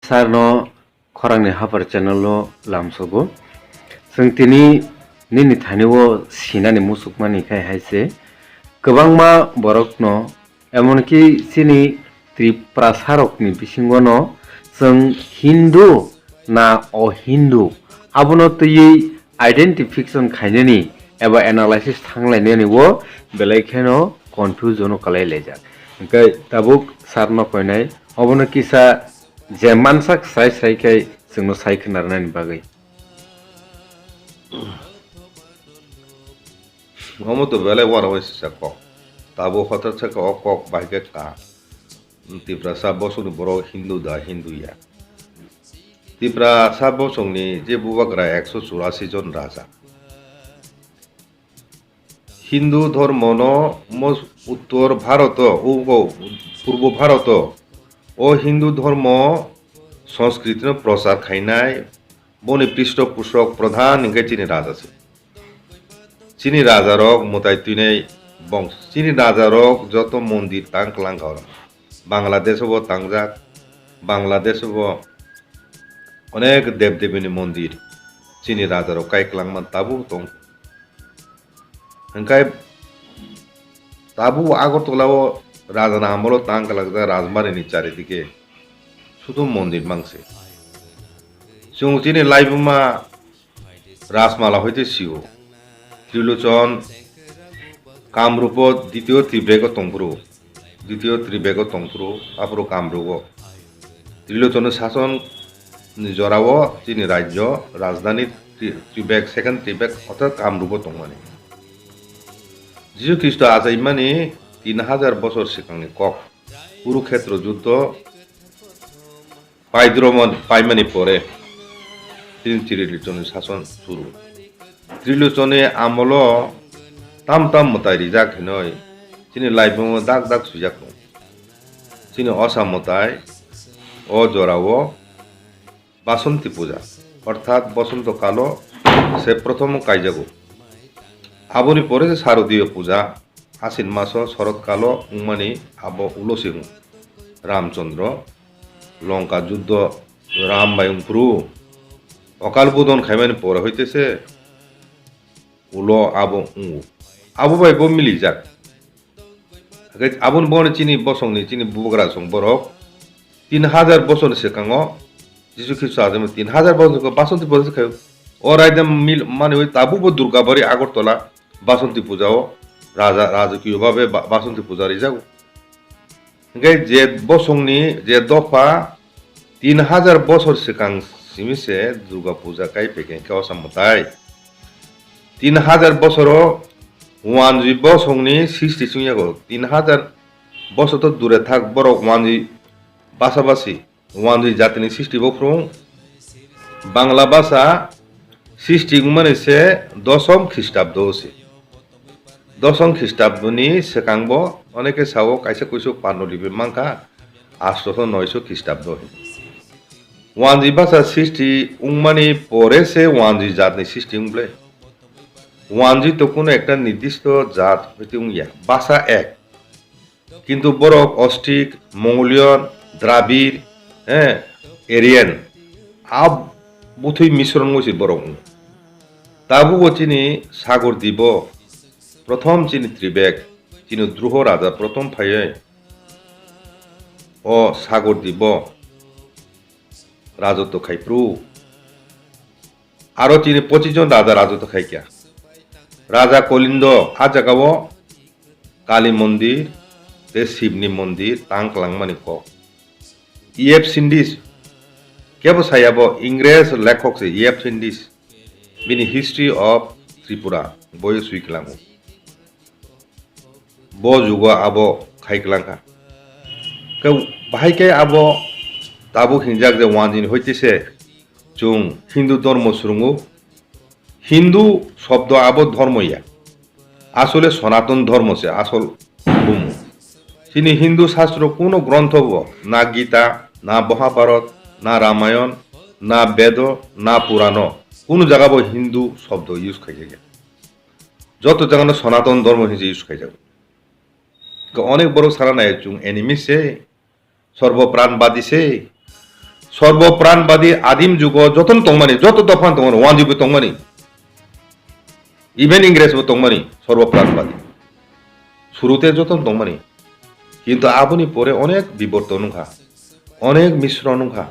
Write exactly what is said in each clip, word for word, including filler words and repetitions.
Sir no khorang ni hapar channel o lamsogo. Chwng tini nini thani o sinani muchukmani khai hai se kwbangma borok no, emonki chini Tiprasa rok ni bisingo no chwng Hindu na o Hindu abono twiwi identification khainani eba analysis thanglainani o belai kheno confusion o kalai laijak. Hwnkhe tabuk sir no koinai obono kisa je mansak srai srai khe chwngno sai khna rwnani bagwi. Omo to belai uanama sisa kok. Tabuk hotor saka o kok bai khe ka. Tiprasa bosongni borok Hindu da Hindu ya. Tiprasa bosongni je bubagra ekso churasi jon raja. Hindu dhormono mos-, uttor Bharoto, ugo purbo Bharoto, o Hindu dhormo Sanskritino prochar khainai, boni pristho pushok pradhan hwnkhe chini raja se. Chini rajarok mwtai twinai bongso. Chini rajarok joto mondir tang kwlangkha oro. Bangladesh bo tangjak, Bangladesh bo onek dev devini mondir chini rajarok kai kwlangma tabuk tong. Hwnkhe tabuk Agartala o rajani amolo tang kwlakjak rajbari ni charidike sudu mondir mangse. Chwng chini laibuma Rajmala hoite sio. Trilochon Kamrupo ditiyo Tribeko tongphuru. Ditiyo Tribeko tongphuru, aphuru Kamrugo. Trilochonni sason ni jorao chini rajyo rajdhani Tri-, Tribek, second Tribek, orthat Kamrugo tongmani. Jisu Khristo achaimani tin hajar bosor swkangni kok. Kurukhetra juddho Paidromo paimani pore, chini Trilochonni sason suru. Trilochonni amolo tam tam mwtai rijak hinoi, chini laibumo dak dak swijak tongo. Chini osa mwtai o jorao Basonti puja, orthat bosonto kalo se prothomo kaijago. Aboni pore se Sarodiyo puja, Asin maso sorot kalo wngmani abo ulo se wng. Ramchandra Lanka juddho Ram bai wngphuru, okal bodon khaimani pore hoite se ulo abo wngo. Abo bai bo milijak. Hake aboni boni chini bosongni chini bubagra song borok tin hajar bosor ni swkango Jisu Khristo ajaimani tin hajar bosor ni swkango Basonti puja se khaio. O raida mil mani oi tabukbo Durgabari Agartala Basonti puja o raja, rajakiyo babe ba-, Basonti puja rijago. Hingke je bosongni je dopha tin hajar bosor swkang simi se Durga puja kai phaikha hingke osa mwtai. Tin hajar bosoro wanjwi bosongni sisti chwngyago. Tin hajar bosor to dure thak borok wanjwi basa basi. Wanjwi jatini sisti bo phrwng. Bangla basa sisti wngmani se dosom Khristabdo se. Dosom Khristabdoni swkangbo oneke sao kaisa kuisu Pandolipi mankha astoso noiso Khristabdo hinwi. Wanjwi basa sisti wngmani pore se wanjwi jatni sisti wngble. Wanjwi to kuno ekta nirdishto jat hoite wngya, basa ek. Kintu borok Ostic, Mongolian, Dravid, eh, Aryan, a bwthwi misron wngwi se borok wng. Tabukbo chini Sagor Dibo, prothom chini Tribek, chini Druho raja prothom phaiwi o Sagor Dibo rajotw khai phuru. Aro chini pochis jon raja rajotw khai kha. Raja Kolindo a jagao Kali mondir tei Shivni mondir tang kwlangmani kok. E F Sindis kebo sayabo Ingres lekhok se E F Sindis bini History of Tripura boyo swi kwlango. Bo jugo abo khai kwlangkha. Khe bahai khe abo tabuk hinjak je wanjwini hoite se chwng Hindu dhormo swrwngo. Hindu shobdo abo dhormo ya. Asole Sanatan dhormo se asol bumu. Chini Hindu shastro kuno grontho bo, na Gita, na Mahabharat, na Ramayan, na Bedo, na Purano, kuno jaga bo Hindu shobdo use khaijak ya. Joto jagano Sanatan dhormo hinwi use khaijak. Khe onek borok sana nai chwng enemy se, sorbo pranbadi se, Sorbo pranbadi adim jugo jotono tongmani, joto dophano tongmani, wanjwi bo tongmani, even Ingres bo tongmani, sorbo pranbadi. Surute jotono tongmani. Kintu aboni pore onek biborton wngkha, onek misron wngkha.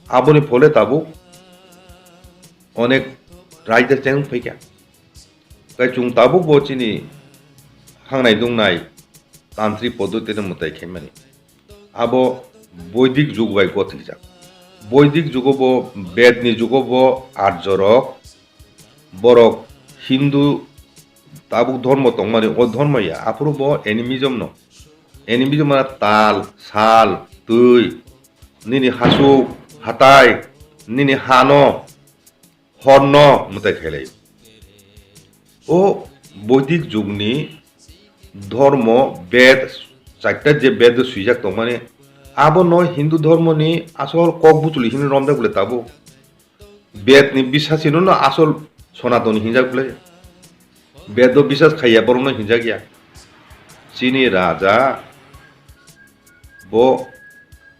Aboni phole tabuk onek raida cheng phaikha. Tai chwng tabuk bo chini hangnai dungnai tantri poddotino mwtai khaimani. Abo Boidik jug bai gotijak. Boidik jugo bo, Bedni jugo bo Arjorok, borok Hindu tabuk dhormo tongmani, o dhormo ya, aphuru bo animism no. Animism mana tal, sal, twi, nini hasuk, hatai, nini hano, horno mwtai khailai. O Boidik jugni dhormo, bed, chaita je bed o swijak tongmani, abo no Hindu dhormoni asol kok buchuli hini romjak bole tabuk. Bedni bisasino no asol Sonatoni hinjak bole. Bedo bisas khaiya borokno hinjak ya. Chini raja bo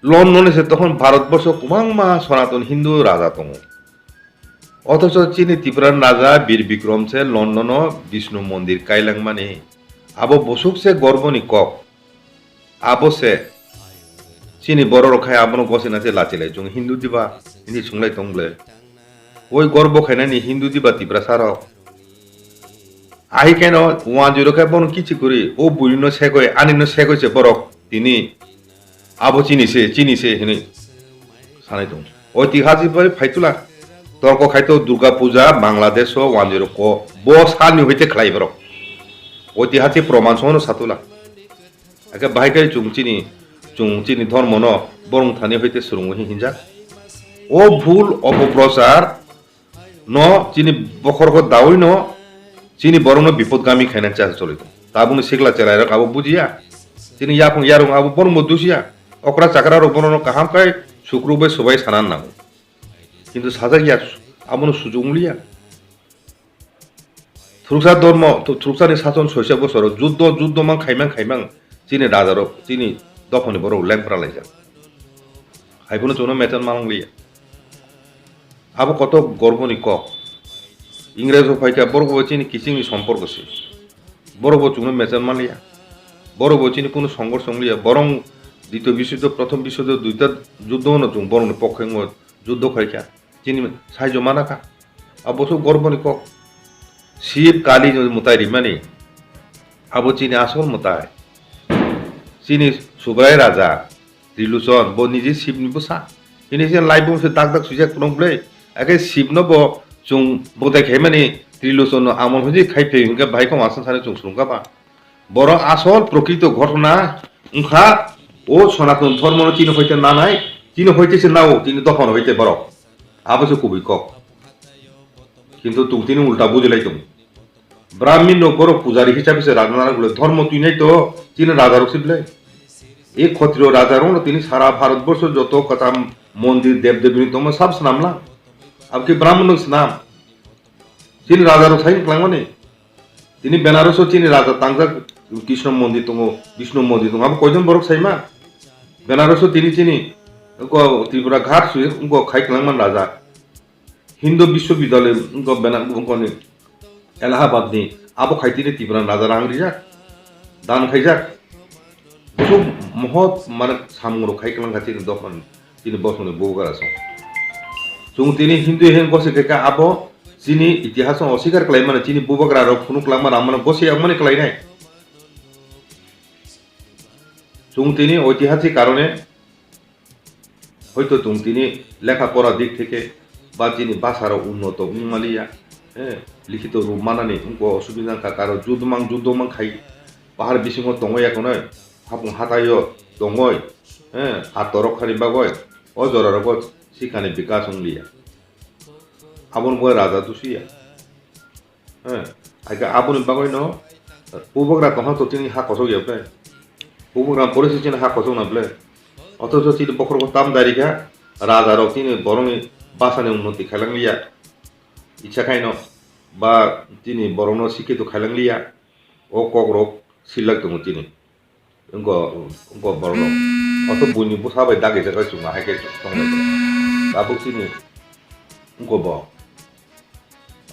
London se tokhon Bharat borsho kwbangma Sonatoni Hindu raja tongo. Othocho chini Tipra raja Bir Bikrom se London o Bishnu mondir kailangmani. Abo bosuk se gorboni kok. Abo se chini borok rok khai abono gosina se lachilai chwng Hindu diba, hindi sunglai tong ble. Oi gorbo khainani Hindu diba Tiprasa rok. Ahi keno wanjui rok khai bono kichi kwrwi, o buri no segoi, ani no segoi se borok tini abo chini se, chini se hinwi sanai tong. Oitihasik bai phaitula. Torko khaito Durga Puja Bangladesh o wanjui rok ko bo salni hoite khlai borok. Oitihasik proman sono satula. Ake bahai kai chwng chini, chwng chini dhormo no borong thani hoite swrwngo hi hinjak. O bhul opoprochar no chini bokhorok dawi no chini borok no bipodgami khaina cha choli tong. Tabukni sikla cherai rok abo bujiya. Chini yaphang yarung abo borok bo dusiya. Okra chakra rok bono no kaham kai sukruk bai swbai sana nango. Kintu sajak ya abono sujuk wng liya. Thuruksa dormo, thu-, thuruksani sason soisa bosoro juddo, juddo mang khaimang khaimang chini rajarok, chini dophani borok lengpra laijak. Haiphano chwngno mechan manliya. Abo koto gorboni kok. Ingres rok phaikha borok bo chini kichingni somporko se. Borok bo chwngno mechan manliya. Borok bo chini kunu songor songliya. Borong dito bisweddo, prothom bisweddo, duita juddo no chwng borokni pokhe wngo juddo khaikha. Chini saijo mana kha. Abo se gorboni kok. Shiv Kali ni mwtai rimani. Abo chini asol mwtai. Chini Subrai Raja Trilochon bo niji Shiv ni bwsa. Chini se laibung se dak dak swijak kwrwng bwle. Ake Shiv no bo chwng mwtai khaimani Trilochon no amon hwnwi khai phai hwnkhe bahai kok aswk sani chwng swrwngkha ba. Borok asol prokrito ghotona wngkha, o Sonaton dhormono chini hoite nanai, chini hoite se nao, chini dophano hoite borok. Abo se kubui kok. Kintu chwng tini ulta bujilai tongo. Brahmin rok borok pujari hisabe se raja nang bole, dhormo twinai to chini raja rok se bole. E khotrio raja rok no tini sara Bharat borsho joto kwcham mondir dev devi ni tongma sab swnam lang. Abo khe Brahmin rok swnam. Chini raja rok sai kwlangmani. Tini Benaruso chini raja tangjak Krishna mondir tongo, Vishnu mondir tongo. Abo koijon borok saima? Benaruso tini chini ko Tripura ghat sui ko khai kwlangman raja. Hindu Biswabidyalay ko Bena-, ko ni Allahabad ni abo khai tini Tripura raja rang rijak. Dan khaijak. Bosong mohot mane samung rok khai kwlangkha chini dophani, chini bosongni bubagra song. Chwng tini Hindu heng gosi khe kha abo chini itihas no oswikar kwlai mano, chini bubagra rok phunuk kwlangma rang mano gosi yagmani kwlainai. Chwng tini oitihasik karone hoito chwng tini lekha pora dik theke ba chini basa rok unnoto wng maliya, eh, likhito rup manani wngkha osubida wngkha, karo judumang judumang khai pahar bisingo tongwi ya khwnwi, hapung hataio tongwi, eh, atorok khani bagwi o jora rogo sikhani bikas wng liya. Aboni bo raja dusiya. Eh, aika aboni bagwi no, eh, bubagra tongha to chini ha kosok ya ble. Bubagra pore se chini ha kosok na ble. Othocho chini bokhorok tam dari kha, raja rok chini borokni basani unnoti khailang liya. Icha khaino ba chini borokno sikhe to khailang liya. O kok rok silak tongo chini. Wngkha, wngkha borok rok. Oto buini bwsa bai dagi jaga chwng ahai khe tong lai. Tabuk chini wngkha bo,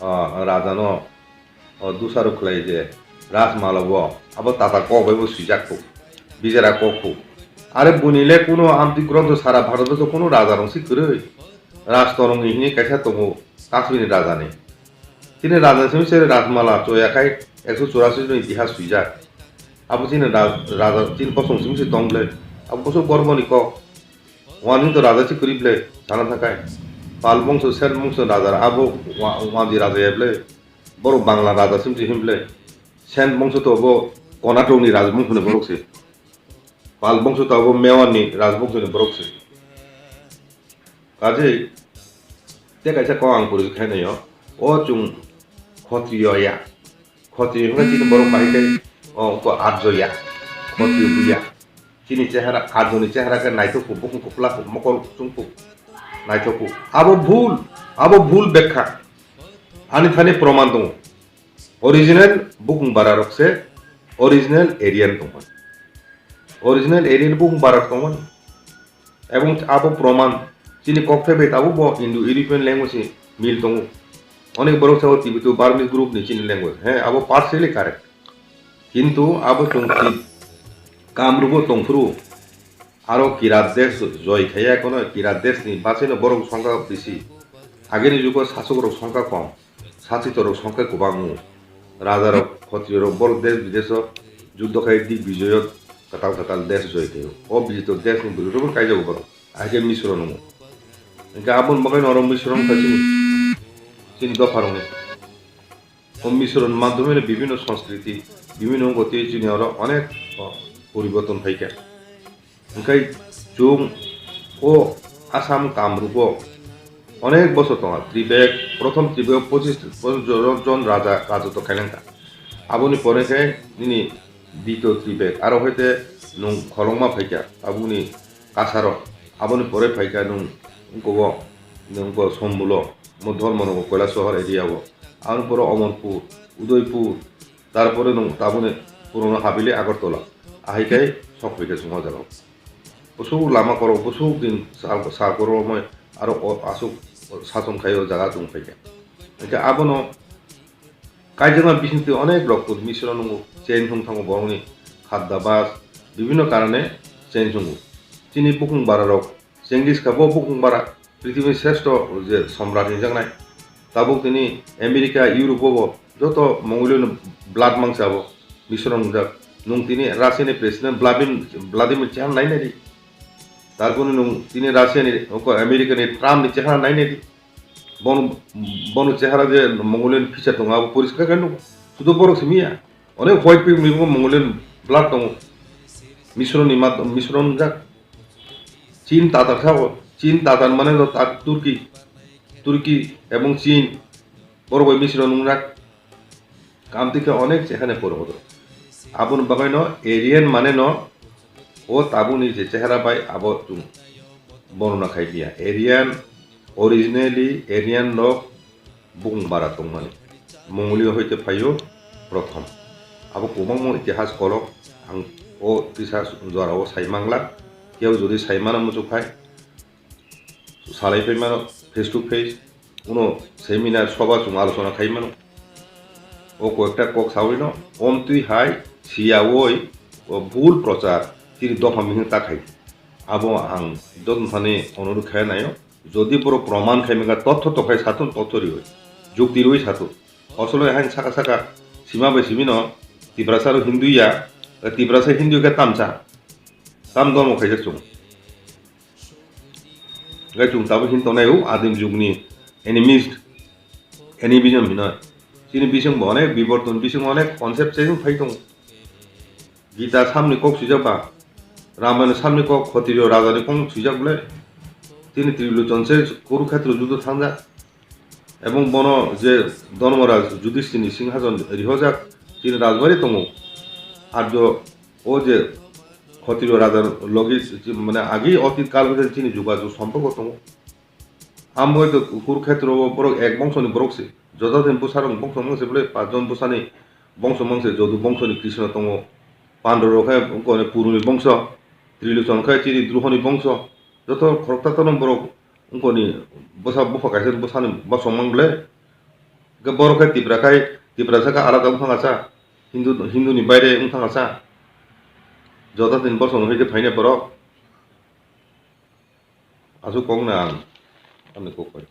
ah, raja no, oh, dusaro khlai je Rajmala bo abo tata kok bai bo swijak khu, bijara kok khu. Are buini le kuno amtwi grontho sara Bharat o kuno raja rong si kwrwi. Raj torong ni hini kaisa tongo Kashmir ni raja ni. Chini raja simi se Rajmala choya khai ekso churasi joni itihas swijak. Abo chini raj-, raja chini bosong simi se tong ble. Abo bosong gormo ni kok. Wani to raja si kwrwi ble sana thakai. Pal bongso, Sen bongso raja abo wa-, wani raja ya ble. Borok Bangla raja simi se him ble. Sen bongso to bo Karnataka ni raja bongso ni borok se. Pal bongso to bo Mewar ni raja bongso ni borok se. Kajei, tei kaisa kok ang pori khe naio, o chwng Khotriyo ya. Khotriyo hwnkhe chini borok bahai tei, o, ko Arjo ya. Khotriyo buya. Chini chehara, Arjo ni chehara khe naithok kuk, bukhung kwplak kuk, mokol chwng kuk, naithok kuk. Abo bhul, abo bhul bekha. Ani thani proman tongo. Original bukhung bara rok se original Aryan tongmani. Original Aryan bukhung bara rok tongmani. Ebong abo proman chini kokthai bai tabuk bo Indo-European language ni mil tongo. Onek borok sabo Tibeto Burmese group ni chini language. He, abo partially correct. Kintu abo chwng Tib-, Kamrubo tongphuru aro Kirat desh joi khaiya kono Kirat desh ni basaino borok songkha bisi. Agini jugo sasok rok songkha kom. Sasitorok songkhe kwbangma. Rajarok, khotirorok borok desh bidesh o juddo khai dik bijoyo kwtal kwtal desh joi khaio. O bijoto desh ni bwrwi rokbo kaijago borok. Ahikhe Misro nungo. Hingkhe aboni bagwi norok Misro wngkha chini, chini dopharokni. O Misro ni madhyome bibhinno sanskriti, bibhinno wngkha tei chini oro onek, o, poriborton phaikha. Hingkhe chwng o Assam Kamrup o onek bosor tongo. Tribek, prothom Tribek o pochis jon, jon raja rajotw khailangkha. Aboni pore khe nini Dito Tribek, aro hoite nwng kholongma phaikha, aboni kasaro. Aboni pore phaikha nwng wngkha o, nwng wngkha Sombulo, mo Dharmanagar, Kailasohor area o. Aboni pore Amarpur, Udaipur, Tarpore nwng taboni purono habili Agartala, ahai khe sok phaikha chwng o jaga o. Bwswk lama korok, bwswk din sal, sal korok romwi aro o aswk sason khai o jaga chwng phaikha. Hingkhe abono kaijakma bisingtwi onek rok Misro nungo change wng thango borokni khadda bas bibhinno karone change wngo. Chini bukhung bara rok Genghis Khan bo bukhung bara, prithibini sreshto je somrat hinjaknai. Tabuk tini America, Europe o bo joto Mongolian blood mangsa bo Misro wngjak. Nwng tini Russia ni president Vladimir, Vladimir Putin nai nai di. Tarpore nwng tini Russia ni, oko America ni Trump ni chehara nai nai di. Bono, bono chehara je Mongolian picture tongo abo poriskar khe nugo. Sudo borok simi ya. Onek white people ni bo Mongolian blood tongo. Misro ni mad-, Misro wngjak. Chin Tatar sao, Chin Tatar mane do Tat-, Turki, Turki ebong Chin, borok bai Misro nungjak. Kamtwi khe onek chehane poro hodo. Aboni bagwi no Aryan mane no o tabukni je chehara bai abo chwng bornona khai biya. Aryan, originally Aryan rok bukhung bara tongmani. Mongolia hoite phaio prothom. Abo kwbangma itihas kolok ang o kisa jora o sai mangla. Keu jodi sai mano muchuk khai, salai phai mano face to face, uno seminar soba chwng alochona khai mano. O koyekta kok sawi no, omtwi hai siyawi o bul prochar tini dopha mihing ta khai. Abo ang joto thani onurud khai nayo. Jodi borok proman khai mega totho tokhai satung totho riwi, jukti riwi satung. Osolo hai saka saka sima bai simi no Tiprasa ro Hindu ya, Tiprasa Hindu khe tamsa, tam dormo khaijak chwng. Gai chwng tabuk hin tongnai o adim jugni animist, animism hino. Chini bising bo onek biborton, bising onek concept chayung phai tongo. Gita samni kok swijak ba, Ramayana samni kok, Khotiyo rajani kok swijak bole. Tini Trilochon se Kurukhetra judo thangjak. Ebong bono je Dharmaraj Yudhishthirni singhason rihojak, tini rajbari tongo. Arjo o je Khotiyo raja logi, mane agi otit kal hoite chini jugajug somporko tongo. Amo to Kurukhetra o borok ek bongsoni borok se. Jodadin bwsarok bongso mangse bole, pachjon bwsani bongso mangse, Jodu bongsoni Krishna tongo. Pandorok khe wngkha Kuruni bongso. Trilochon khai chini Druhoni bongso, joto khoroksa tono borok wngkoni bwsa bupha kaisa bwsani bosong mang ble. Hwnkhe borok khai Tipra khai, Tipra sakha alada wng thang acha, Hindu, Hindu ni baire wng thang acha. Joto tini bosong hai khe phainai borok. Aswk kok na ang, ani kok pai.